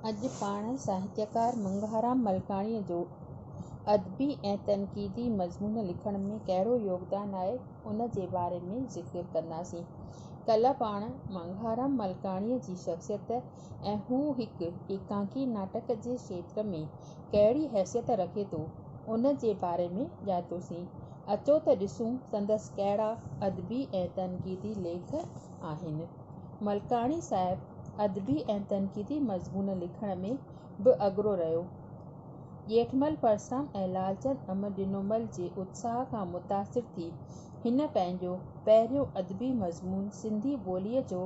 اڄ پاڻ ساهتيڪار منگهارام ملڪاڻيء جو ادبي ۽ تنقيدي مضمون لکڻ ۾ ڪهڙو يوگدان آهي، ان جي باري ۾ ذڪر ڪنداسين. ڪلهه پاڻ منگهارام ملڪاڻيء جي شخصيت ۽ هو هڪ ايڪانڪي ناٽڪ جي کيتر ۾ ڪهڙي حيثيت رکي ٿو، ان جي باري ۾ ڄاتوسين. اچو ته ڏسون سندس ڪهڙا ادبي ۽ تنقيدي ليک آهن. ملڪاڻي صاحب ادبي ۽ تنقيدي مضمون لکڻ ۾ به اڳرو رهيو. ڄيٺمل پرسرام ۽ لالچند امرڏنومل جي اتساهه کان متاثر ٿي هن پنهنجو پهريون ادبي مضمون سنڌي ٻوليء جو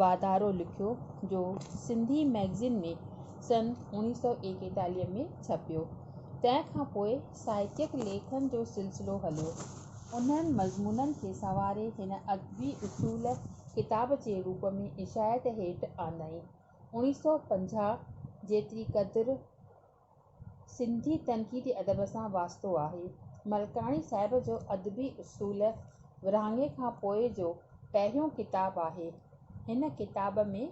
واڌارو لکيو، جو سنڌي مئگزين ۾ سن 1941 ۾ ڇپيو. تنهن کان پوء ساهتيڪ ليکن جو سلسلو هليو. انهن مضمونن کي سنواري هن ادبي اصول ڪتاب جي روپ ۾ اشاعت هيٺ آندائين. 1950 جيتري قدر سنڌي تنقيدي ادب سان واسطو آهي. ملڪاڻي صاحب جو ادبي اصول ورهاڱي کان پوء جو پهريون ڪتاب آهي. هن ڪتاب ۾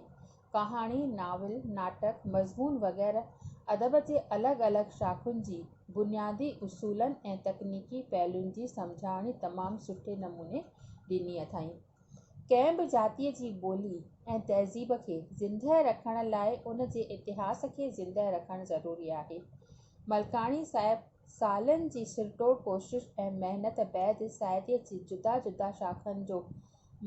ڪهاڻي، ناول، ناٽڪ، مضمون وغيره ادب جي الڳ الڳ شاخن جي بنيادي اصولن ۽ تڪنيڪي پهلوئن جي سمجهاڻي تمام سٺي نموني ڏني اٿائين. ڪنهن به جاتيء جي ٻولي ۽ تهذيب کي زندهه رکڻ لاء ان جي اتهاس کي زندهه رکڻ ضروري آهي. ملڪاڻي صاحب سالن جي سرٽوڙ ڪوشش ۽ محنت بعد ساهتيه جي جدا جدا شاخن جو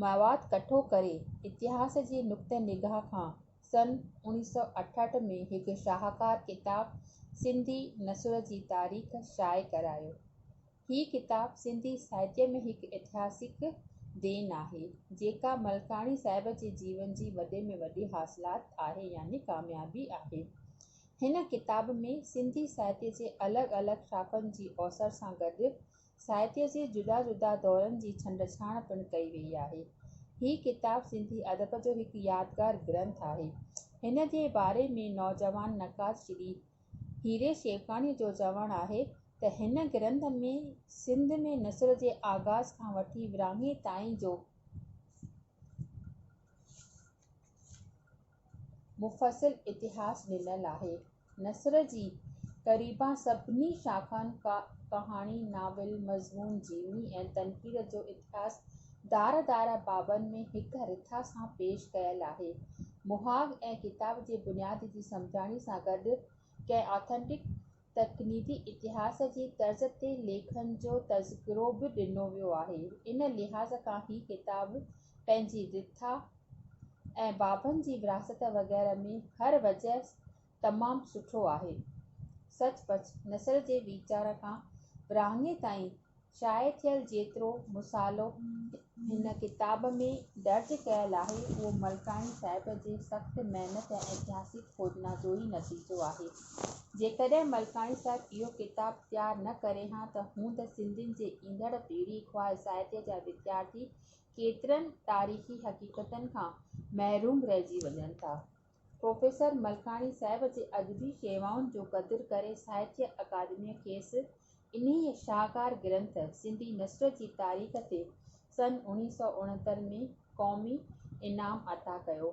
مواد ڪٺو ڪري، اتهاس جي نقطه نگاهه کان سن 1968 ۾ هڪ شاهڪار ڪتاب سنڌي نثر جي تاريخ شايع ڪرايو. هي ڪتاب سنڌي ساهتيه ۾ هڪ اتهاسڪ دين آهي، جيڪا ملڪاڻي صاحب جي جيون جي وڏي ۾ وڏي حاصلات آهي يعني ڪاميابي آهي. هن ڪتاب ۾ سنڌي ساهتيه جي الڳ الڳ شاخن جي اوسر سان گڏ ساهتيه جي جدا جدا دورن جي ڇنڊڇاڻ پڻ ڪئي ويئي آهي. هي ڪتاب سنڌي ادب جو هڪ يادگار گرنٿ آهي. هن جي باري ۾ نوجوان نقاد شري هيري شيوڪاڻيء جو چوڻ آهي ته هن گرنٿ ۾ سنڌ ۾ نثر جي آغاز کان وٺي ورهاڱي تائين جو مفصل اتهاس ڏنل آهي. نثر جي قريبا سڀني شاخن ڪهاڻي، ناول، مضمون، جيوني ۽ تنقيد جو اتهاس ڌار ڌار بابن ۾ هڪ رٿا سان پيش ڪيل آهي. مهاڳ ۽ ڪتاب جي بنياد جي سمجهاڻي سان گڏ ڪنهن آٿينٽڪ تنقيدي اتهاس جي طرز تي ليکن جو تذڪرو به ڏنو ويو آهي. ان لحاظ کان هي ڪتاب پنهنجي رٿا ۽ بابن جي ورهاست وغيره ۾ هر وجه تمام سٺو آهي. سچ پچ نثر جي ويچار کان ورهاڱي تائين شايع ٿيل جيترو مصالحو هن ڪتاب ۾ درج ڪيل آهي، اهو ملڪاڻي صاحب جي سخت محنت ۽ اتهاسڪ کوجنا جو ئي نتيجو آهي. جيڪڏهن ملڪاڻي صاحب اهو ڪتاب تيار نه ڪري ها ته هوند سنڌين جي ايندڙ پيڙهي خواهه ساهتيه جا وديارٿي ڪيترن تاريخي حقيقتن کان محروم رهجي وڃن ٿا. پروفيسر ملڪاڻي صاحب جي ادبي شيوائن جو قدر ڪري ساهتيه اڪادميء کيس انهيء شاهڪار گرنٿ سنڌي نثر جي تاريخ تي سن 1969 ۾ قومي انعام عطا ڪيو.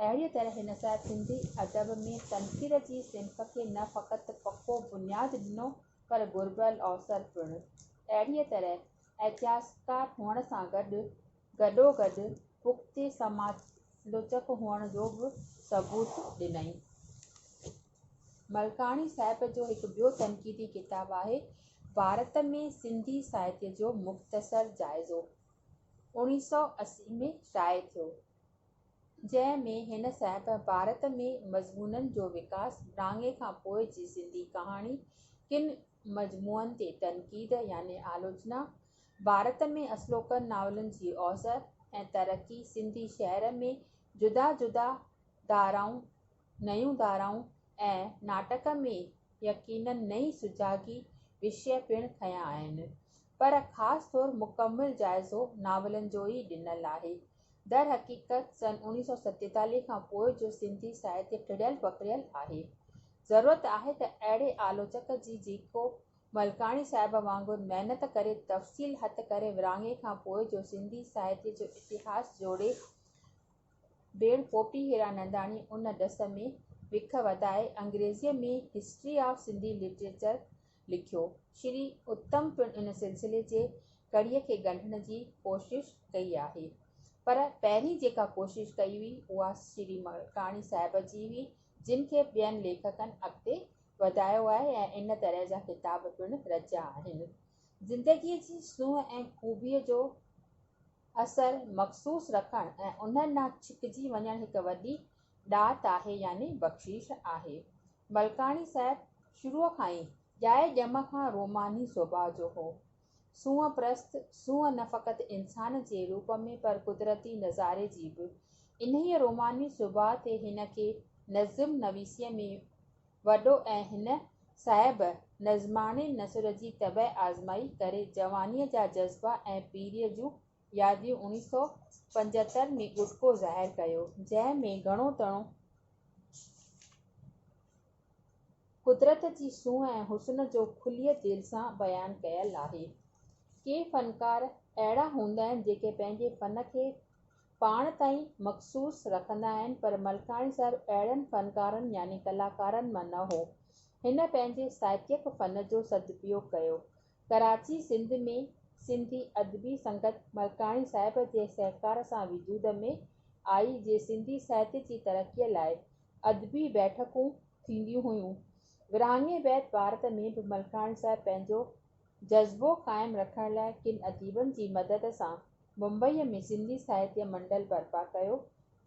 اهڙيء طرح هن صاحب سنڌي ادب ۾ تنقيد جي صنف کي نه فقط پڪو بنياد ڏنو پر گهربل اوسر پڻ. اهڙيء طرح اتهاسڪار هئڻ سان گڏ گڏوگڏ پختي سمالوچڪ هئڻ جو به ثبوت ڏنائين. ملڪاڻي صاحب جو هڪ ٻيو تنقيدي ڪتاب آهي ڀارت ۾ سنڌي ساهتيه جو مختصر جائزو 1980 ۾ شايع ٿيو، جنهن ۾ هن صاحب ڀارت ۾ مضمونن جو وڪاس، ورهاڱي کان پوء جي سنڌي ڪهاڻي، ڪن مجموعن تي تنقيد يعني آلوچنا، ڀارت ۾ اصلوڪن ناولن جي اوسر ۽ ترقي، سنڌي شعر ۾ جدا جدا ڌارائون، نيون ڌارائون ۽ ناٽڪ ۾ يقيناً نئين سجاڳي وشيه پڻ کنيا آهن، پر خاص طور مڪمل جائزو ناولن جو ئي ڏنل آهي. درحقيقت سن 1947 کان پوء جو سنڌي ساهتيه ٽڙيل پکڙيل آهي. ضرورت آهي ته اهڙي آلوچڪ جي جيڪو ملڪاڻي صاحب وانگر محنت ڪري تفصيل هٿ ڪري ورهاڱي کان پوء جو سنڌي ساهتيه جو اتهاس جوڙي. ڀيڻ پوپٽي هيراننداڻي ان ڏس ۾ وک وڌائي انگريزيء ۾ هسٽري آف سنڌي لٽريچر لکيو. شري اتم پڻ ان سلسلي جي ڪڙيء کي ڳنڍڻ جي ڪوشش ڪئي آهي. پر پهرين جيڪا ڪوشش ڪئي هئي، اها شري ملڪاڻي صاحب جي هئي، جن کي ٻين ليکڪن اڳتي وڌايو آهي ۽ ان طرح جا ڪتاب پڻ رچيا آهن. زندگيء جي سونهن ۽ خوبيء جو اثر مخصوص رکڻ ۽ انهن ڏانهن ڇڪجي وڃڻ هڪ وڏي ڏات آهي يعني بخشيش آهي. ملڪاڻي صاحب شروع کان ئي ڄائي ڄم کان روماني سڀاء جو هو. سونهن پرست، سونهن نه فقط انسان جي روپ ۾ پر قدرتي نظاري جي به. انهيء روماني سڀاء تي هن کي نظم نويسيء ۾ وڏو ۽ هن صاحب نظماڻي نثر جي طبع آزمائي ڪري جوانيء جا جذبا ۽ پيريء جون ياديون 1975 ۾ ڳٽڪو ظاهر ڪيو، جنهن ۾ گهڻو تڻو قدرت جي سونهن ۽ حسن جو کليء دل سان بيان ڪيل آهي. ڪي فنڪار اهڙا هوندا آهن، جيڪي پنهنجي فن کي پاڻ تائين مخصوص رکندا آهن، پر ملڪاڻي صاحب اهڙن فنڪارن يعني ڪلاڪارن مان نه هو. هن پنهنجي ساهتيڪ فن جو سدپيوگ ڪيو. ڪراچي، سنڌ ۾ سنڌي ادبي سنگت ملڪاڻي صاحب جي سهڪار سان وجود ۾ آئي، جي سنڌي ساهتيه جي ترقيء لاء ادبي بيٺڪون ٿينديون هيون. ورهاڱي بعد ڀارت ۾ به ملڪاڻي صاحب پنهنجو جذبو قائم رکڻ لاء ڪن اديبن جي مدد سان ممبئيء ۾ سنڌي ساهتيه منڊل برپا ڪيو،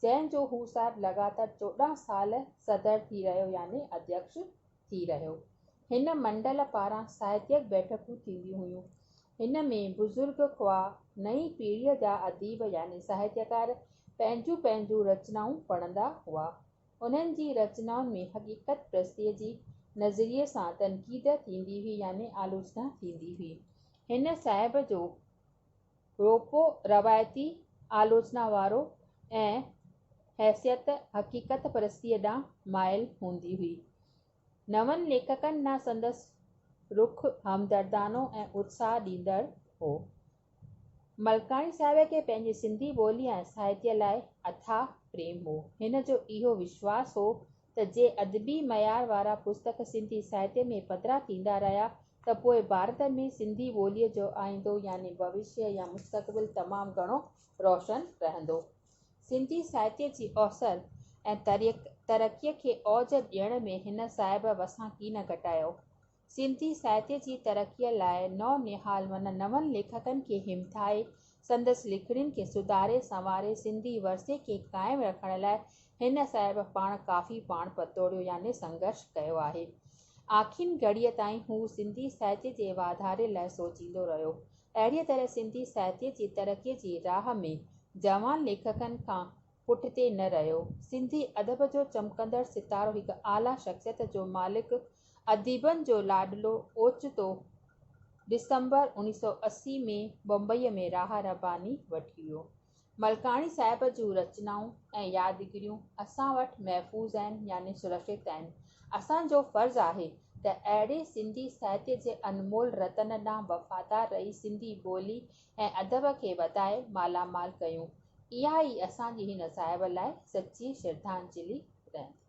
جنهن جو هو صاحب لڳاتار 14 سال صدر ٿي رهيو يعني اڌيڪش ٿي رهيو. هن منڊل پاران ساهتيڪ بيٺڪون ٿينديون هيون. هن ۾ بزرگ خواه نئين پيڙهيء جا اديب يعني ساهتيڪار پنهنجون پنهنجون رچنائون پڙهندا هئا. انهن جي رچنائن ۾ حقيقت پرستيء جي نظريي سان تنقيد ٿيندي هئي يعني آلوچنا ٿيندي هئي. هن صاحب جو روپو روايتي آلوچنا وارو ۽ حيثيت حقيقت پرستيء ڏانهن مائل هوندي هئي. نون ليکڪن ڏانهن سندس رخ همدردانو ۽ اتساهه ڏيندڙ هو. ملڪاڻي صاحب کي پنهنجي سنڌي ٻوليء ۽ ساهتيه لاء اٿاهه پريم هو. هن جو اهو وشواس هو ته جي ادبي معيار وارا پستڪ سنڌي ساهتيه ۾ پڌرا ٿيندا رهيا ته پوء ڀارت ۾ سنڌي ٻوليء جو آئيندو يعني ڀوشيه يا مستقبل تمام گهڻو روشن رهندو. سنڌي ساهتيه جي اوسر ۽ ترقيء کي اوج ڏيڻ ۾ هن صاحب وسان ڪين گهٽايو. سنڌي ساهتيه جي ترقيء لاء نو نهال معنيٰ نون ليکڪن کي همٿائي، سندس لکڻين کي سڌاري سنواري سنڌي ورثي کي قائم رکڻ لاء هن صاحب پاڻ ڪافي پاڻ پتوڙيو يعني سنگهرش ڪيو آهي. آخرين گهڙيء تائين هو سنڌي ساهتيه جي واڌاري لاء سوچيندو رهيو. اهڙيء طرح سنڌي ساهتيه جي ترقيء جي راهه ۾ جوان ليکڪن کان پٺتي نه رهيو. سنڌي ادب جو چمڪندڙ ستارو هڪ اعليٰ شخصيت جو مالڪ، اديبن جو لاڏلو اوچتو ڊسمبر 1980 ۾ بمبئيء ۾ راهه رباني وٺي ويو. ملڪاڻي صاحب جون رچنائون ۽ يادگيريون اسان وٽ محفوظ آهن يعني سرڪشت آهن. اسان جو فرض آهي ته اهڙي سنڌي ساهتيه جي انمول رتن ڏانهن وفادار رهي سنڌي ٻولي ۽ ادب کي وڌائي مالا مال ڪيون. اها ئي اسان جي هن صاحب لاء سچي شرڌانجلي رهندي.